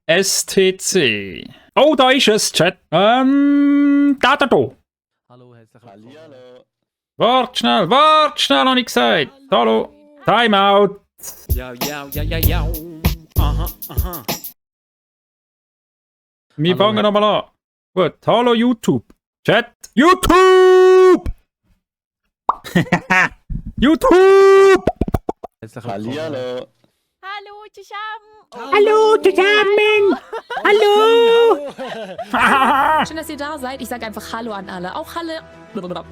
STC. Oh, da ist es, Chat. Da. Hallo, herzlich willkommen. Hallihallo. Wart schnell, habe ich gesagt. Hallo. Timeout. Ja. Aha, aha. Wir Hallo, fangen nochmal an. Gut, hallo YouTube. Chat. YouTube! YouTube! Herzlich willkommen. Hallihallo. Hallo zusammen! Hallo zusammen! Hallo! Schön, dass ihr da seid. Ich sage einfach Hallo an alle. Auch Halle.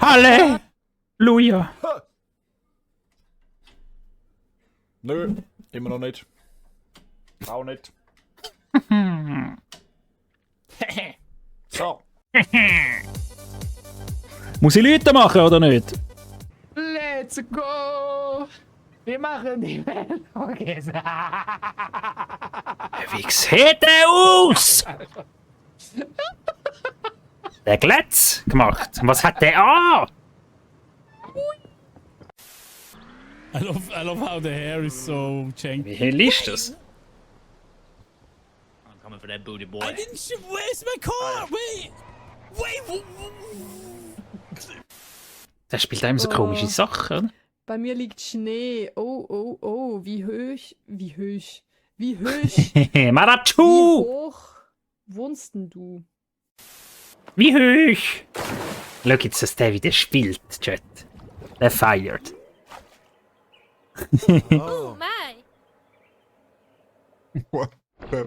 Halleluja! Nö, immer noch nicht. Auch nicht. So. Muss ich Leute machen oder nicht? Let's go! Wir machen die Welt. Okay. Wie sieht der aus? Der Glätz gemacht. Und was hat der an? I love how the hair is so changed. Wie hell ist das? I'm coming for that booty boy. I didn't shoot. Where's my car? Wait. Der spielt einem so komische Sachen. Bei mir liegt Schnee. Oh. Wie hoch? Wie Marachu! hoch wohnst denn du? Wie hoch? Schau jetzt, dass der wieder spielt, Chat. Der feiert. Oh my! What the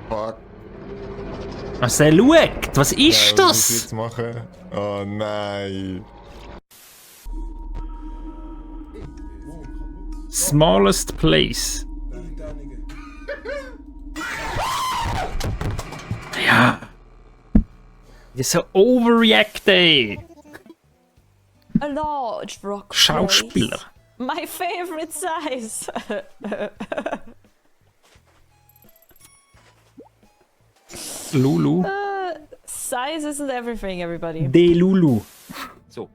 fuck? Was er schaut? Was ist Was muss ich das? jetzt machen? Oh nein. Smallest place. Ja. Das ist so overreact, ey. A large rock Schauspieler. place. My favorite size. Lulu. Size isn't everything, everybody. De Lulu. So.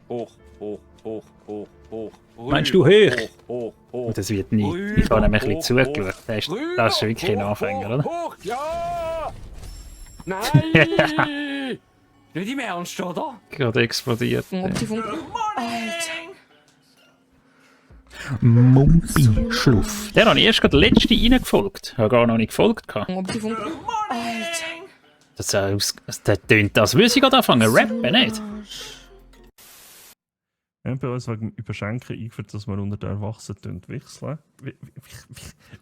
Hoch. Meinst du hoch? Hoch. Oh, das wird nie. Ich habe nämlich ein bisschen zugeschaut. Das ist wirklich ein Anfänger, oder? Hoch, ja! Nein! Nicht im Ernst, oder? Gerade explodiert. Mobilfunk. Mumpi-Schluff. Der habe ich erst gerade letzte reingefolgt. Ich habe gar noch nicht gefolgt. Mobilfunk. Der tönt das. Würde ich gerade anfangen rappen, nicht? Wir haben bei uns wegen Überschenken eingeführt, dass wir unter den Erwachsenen wechseln.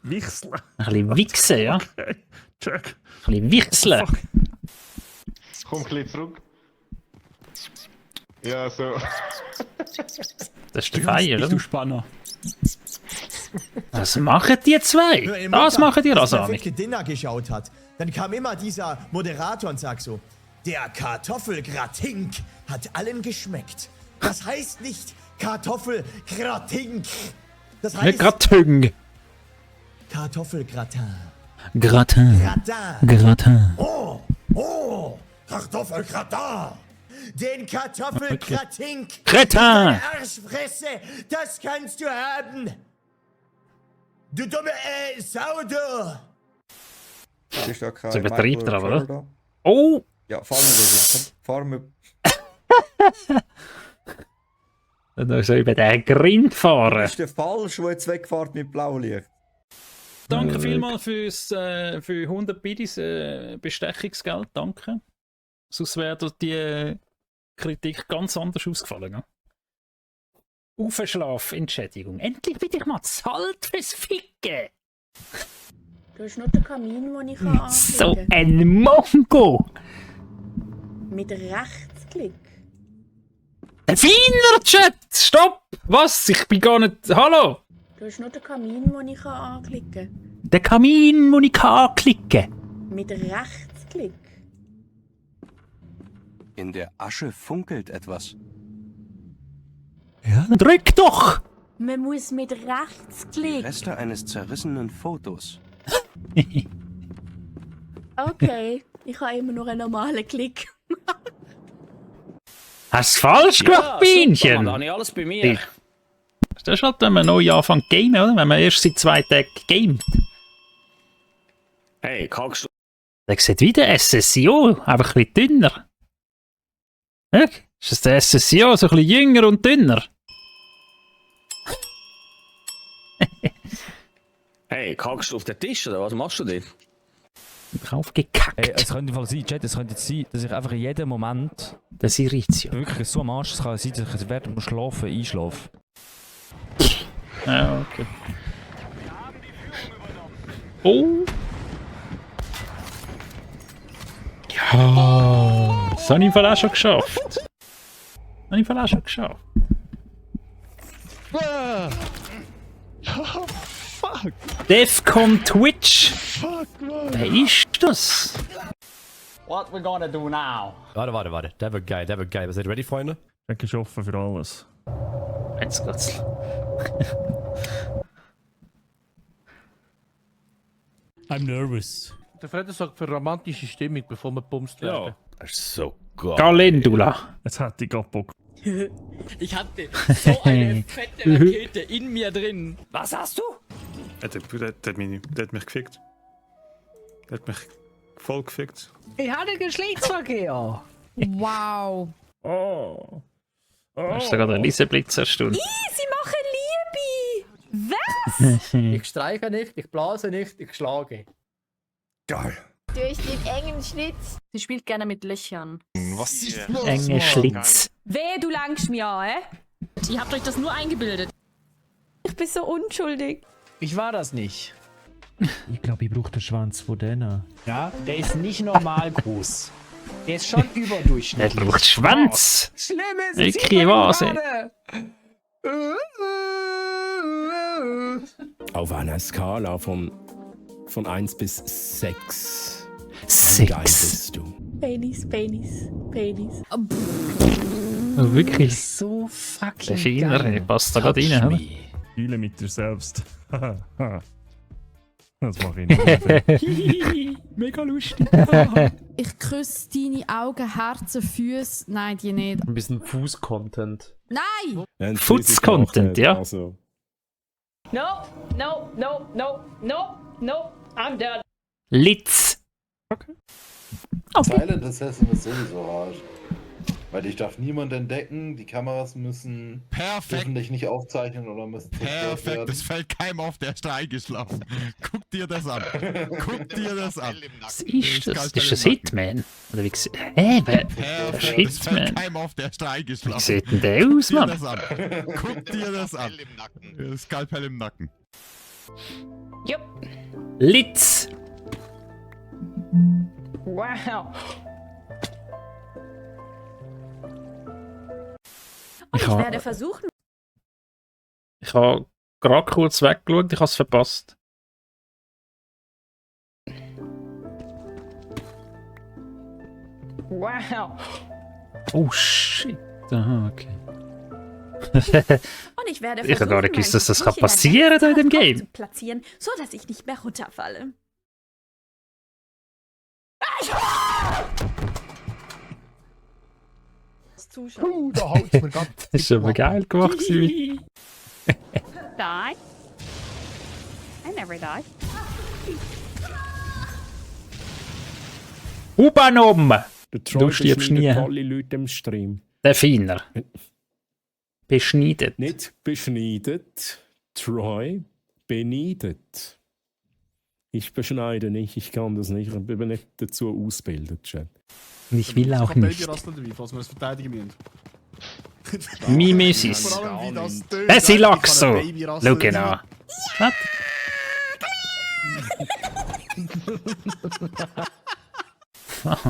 Wechseln? Ein bisschen wichsen, ja. Okay, check. Ein bisschen wichseln. Fuck. Komm ein bisschen zurück. Ja, so. Das ist der Feier, Du oder? Spanner. Was machen die zwei? Das machen die Rasami. Dinner geschaut hat, dann kam immer dieser Moderator und sagt so, der Kartoffelgratink hat allen geschmeckt. Das heißt nicht Kartoffelgratink. Das Nicht heißt Gratin. Kartoffelgratin. Gratin. Gratin. Oh, Kartoffelgratin. Den Kartoffelgratink. Kretin. Arschfresse, das kannst du haben. Du dumme Sau, du. Ist da kein So übertrieben Michael drauf, oder? da? Oh! Ja, fahren wir. Fahren wir. Dann soll über den Grind fahren. Ist der falsch, wo jetzt wegfährt mit Blaulicht? Danke vielmals für 100 Bidis Bestechungsgeld. Danke. Sonst wäre die Kritik ganz anders ausgefallen. Ja? Aufschlaf, Entschädigung. Endlich bin ich mal zahlt fürs Ficken. Du hast nur den Kamin, den ich anklicken So ein Mongo. Mit Rechtsklick. Ein feiner Chat. Stopp. Was? Ich bin gar nicht... Hallo? Du hast nur den Kamin, den ich anklicken Der Kamin, den ich anklicken kann. Mit Rechtsklick. In der Asche funkelt etwas. Ja, dann drück doch. Man muss mit Rechtsklick. Reste eines zerrissenen Fotos. Okay, ich habe immer nur einen normalen Klick. Hast du falsch gemacht, Bienchen? Da habe ich alles bei mir. Das ist halt, wenn man neu anfängt zu gamen, oder? Wenn man erst seit 2 Tagen gamet. Hey, kackst du? Der sieht wie der SSIO, einfach ein bisschen dünner. Ja? Ist das der SSIO, so ein bisschen jünger und dünner? Hey, kackst du auf den Tisch oder was machst du denn? Aufgekackt. Hey, es könnte im Fall sein, Chat, es könnte jetzt sein, dass ich einfach in jedem Moment Das Irizio. wirklich so am Arsch, es kann sein, dass ich während dem Schlafen einschlafe. Ja, okay. Oh! Ja! Das habe ich im Fall auch schon geschafft. Das habe ich im Fall auch schon geschafft. Fuck! Defcon Twitch! Fuck, man! Wer ist das? What we gonna do now? Warte. Der wird geil. Seid ihr ready, Freunde? Ich bin offen für alles. Jetzt geht's. I'm nervous. Der Freddy sagt für romantische Stimmung, bevor wir bumst werden. Das ist so geil. Calendula. Jetzt hätte ich gerade Bock. Ich hatte so eine fette Rakete in mir drin. Was hast du? Der hat mich gefickt. Der hat mich voll gefickt. Ich hatte Geschlechtsverkehr. Wow. Oh. Hast du gerade einen Riesenblitz erstunken? Sie machen Liebe. Was? Ich streiche nicht, ich blase nicht, ich schlage. Geil. Durch den engen Schlitz. Sie spielt gerne mit Löchern. Was ist los? Enge Schlitz. Wehe, du langst mir an, Ihr habt euch das nur eingebildet. Ich bin so unschuldig. Ich war das nicht. Ich glaube, ich brauche den Schwanz von denen. Ja, der ist nicht normal groß. Der ist schon Der überdurchschnittlich. braucht Schwanz. Schlimm ist Ich es. kriege Vase. Auf einer Skala von 1 bis 6. 6. du? Penis. Oh, wirklich? So fucking Der Schiener geil. passt da gerade rein, oder? Spiele mit dir selbst. Das mache ich nicht. Mega lustig. Ich küsse deine Augen, Herzen, Füße. Nein, die nicht. Ein bisschen Fuß-Content. Nein! Foots-Content, ja. Also. No, I'm done. Litz. Silent Assassin ist sowieso hart. Weil ich darf niemand entdecken, die Kameras dürfen dich nicht aufzeichnen oder müssen zerstört werden. Das fällt keinem auf, der ist eingeschlafen. Guck dir das an. Was ist das? Ist das Hitman? Oder wie sieht... Wer ist Hitman? keinem auf, der ist Wie eingeschlafen. sieht denn der aus, Mann? Guck dir das an. Skalpell im Nacken. Jupp. Litz. Wow. Und ich Ich werde versuchen. Ich habe gerade kurz weggeschaut, ich habe es verpasst. Wow. Oh shit. Aha, okay. Und ich werde versuchen, Ich habe gar nicht gewusst, dass das mein Kniechen passieren kann in dem ganz Game. zu platzieren, so dass ich nicht mehr runterfalle. Zuschauen. Da haut's mir ganz. Das ist aber geil gemacht. Die. I never die. Hubanom! Der Du stirbst nie. alle Leute im Stream. Der Feiner. Beschneidet. Nicht beschneidet, Troy, beneidet. Ich beschneide nicht, ich kann das nicht, ich bin nicht dazu ausgebildet, Chat. Ich will auch nicht. dabei, falls wir es verteidigen müssen. Mimesis. Vor allem, wie das tönt. Besilaxo. Ich kann ein Baby Schau genau.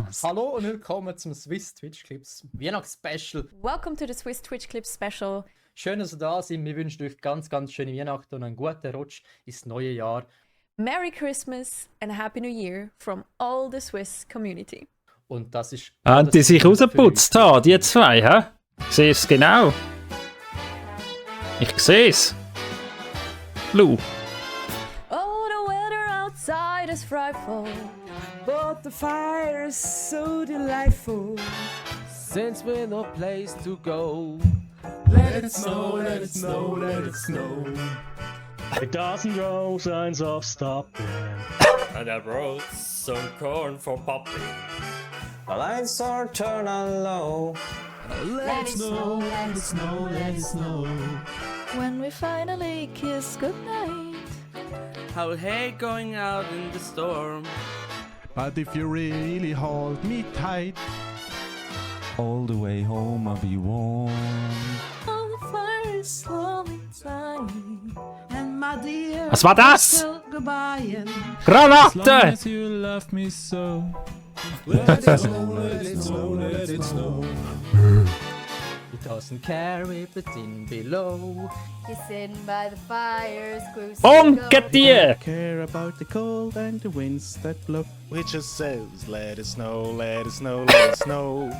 Was? Hallo und willkommen zum Swiss Twitch Clips Weihnachts-Special. Welcome to the Swiss Twitch Clips Special. Schön, dass ihr da seid. Wir wünschen euch ganz schöne Weihnachten und einen guten Rutsch ins neue Jahr. Merry Christmas and Happy New Year from all the Swiss community. Und das ist... Haben die sich rausgeputzt haben, die zwei, hä? Ich sehe es genau. Ich sehe es. Lou. Oh, the weather outside is frightful, but the fire is so delightful. Since we're no place to go. Let it snow, let it snow, let it snow. It doesn't show signs of stopping. And I brought some corn for Poppy. The lights are turned on low. Let it snow, let it snow, let it snow. When we finally kiss goodnight. I would hate going out in the storm. But if you really hold me tight, all the way home I'll be warm. All the fire is slowly dying. And my dear, Was war das? goodbye. Granate! As you love me so. Let it snow, let it snow, let it snow. He doesn't care if it's in below. He's sitting by the fire, screws. Bonket dir! Care about the cold and the winds that blow. We just says, let it snow, let it snow, let it snow.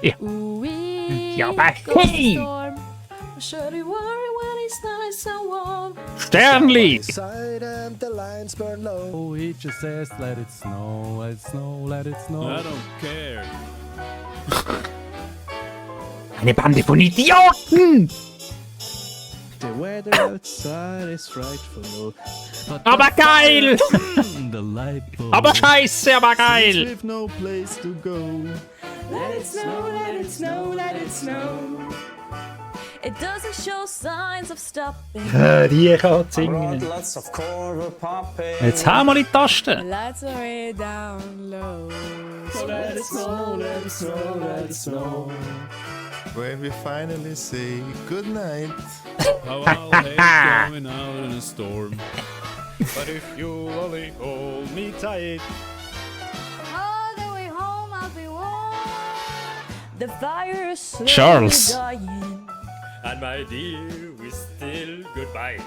Ja, aber hey! Should we worry when it's nice and warm? Sternli! Side and the lines burn low. Oh, he just says, let it snow, let it snow, let it snow. I don't care. Eine Bande von Idioten! The weather outside is frightful. Aber geil! The light bulb. Aber scheiße, aber geil! We've no place to go. Let it snow, let it snow, let it snow. It doesn't show signs of stopping. Die kann singen. Lots of corn for Poppy. Jetzt haben wir die The Tasten. lights are way down low. So let it snow, let it snow, let it snow. When we finally say goodnight. How I'll hate going out in a storm. But if you only hold me tight. All the way home I'll be warm. The fire is slowly Charles. dying. And my dear, we're still goodbye.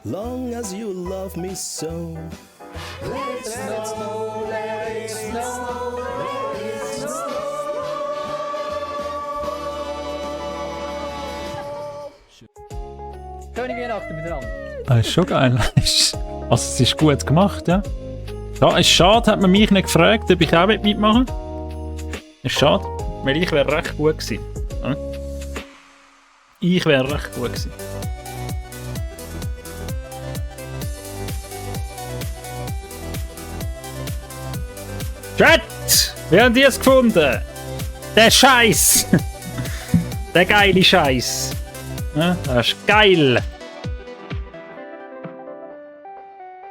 Long as you love me so. Let it snow, let it snow, let it snow. Schöne Weihnachten miteinander. Das ist schon geil. Also, es ist gut gemacht, ja. Ja, ist schade, hat man mich nicht gefragt, ob ich auch mitmachen will. Ist schade, weil ich wäre recht gut gewesen. Ja? Ich wäre recht gut gewesen. Chat! Wie haben die es gefunden? Der Scheiß! Der geile Scheiß! Ja, das ist geil!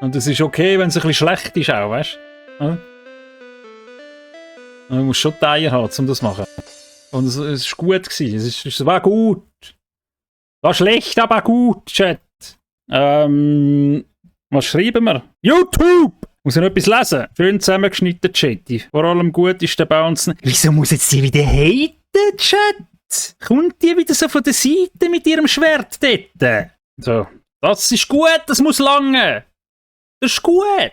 Und es ist okay, wenn es ein bisschen schlecht ist auch, weißt du? Ja? Man muss schon die Eier haben, um das zu machen. Und es war gut gewesen. Es war gut. War schlecht, aber gut, Chat. Was schreiben wir? YouTube! Muss ich noch etwas lesen? Schön zusammengeschnitten, Chat. Vor allem gut ist der Bounce. Wieso muss jetzt die wieder haten, Chat? Kommt die wieder so von der Seite mit ihrem Schwert dort? So. Das ist gut, das muss lange. Das ist gut.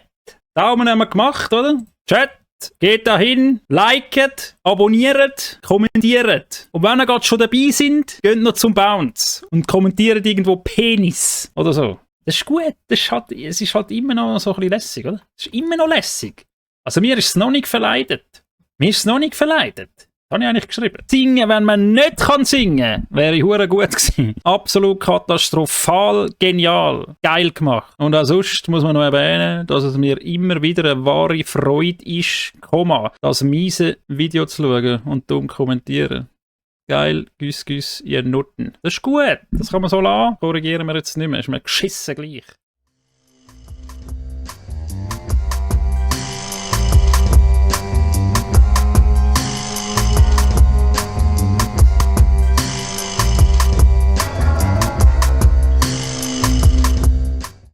Daumen haben wir gemacht, oder? Chat, geht da hin, liket, abonniert, kommentiert. Und wenn ihr gerade schon dabei sind, geht noch zum Bounce und kommentiert irgendwo Penis oder so. Das ist gut. Es ist halt immer noch so ein bisschen lässig, oder? Es ist immer noch lässig. Also mir ist es noch nicht verleidet. Mir ist es noch nicht verleidet. Das habe ich eigentlich geschrieben. Singen, wenn man nicht singen kann, wäre ich hure gut gewesen. Absolut katastrophal, genial, geil gemacht. Und auch sonst muss man noch erwähnen, dass es mir immer wieder eine wahre Freude ist, das miese Video zu schauen und dumm kommentieren. Geil, güss, ihr Nutten. Das ist gut, das kann man so lassen. Korrigieren wir jetzt nicht mehr, ist mir geschissen gleich.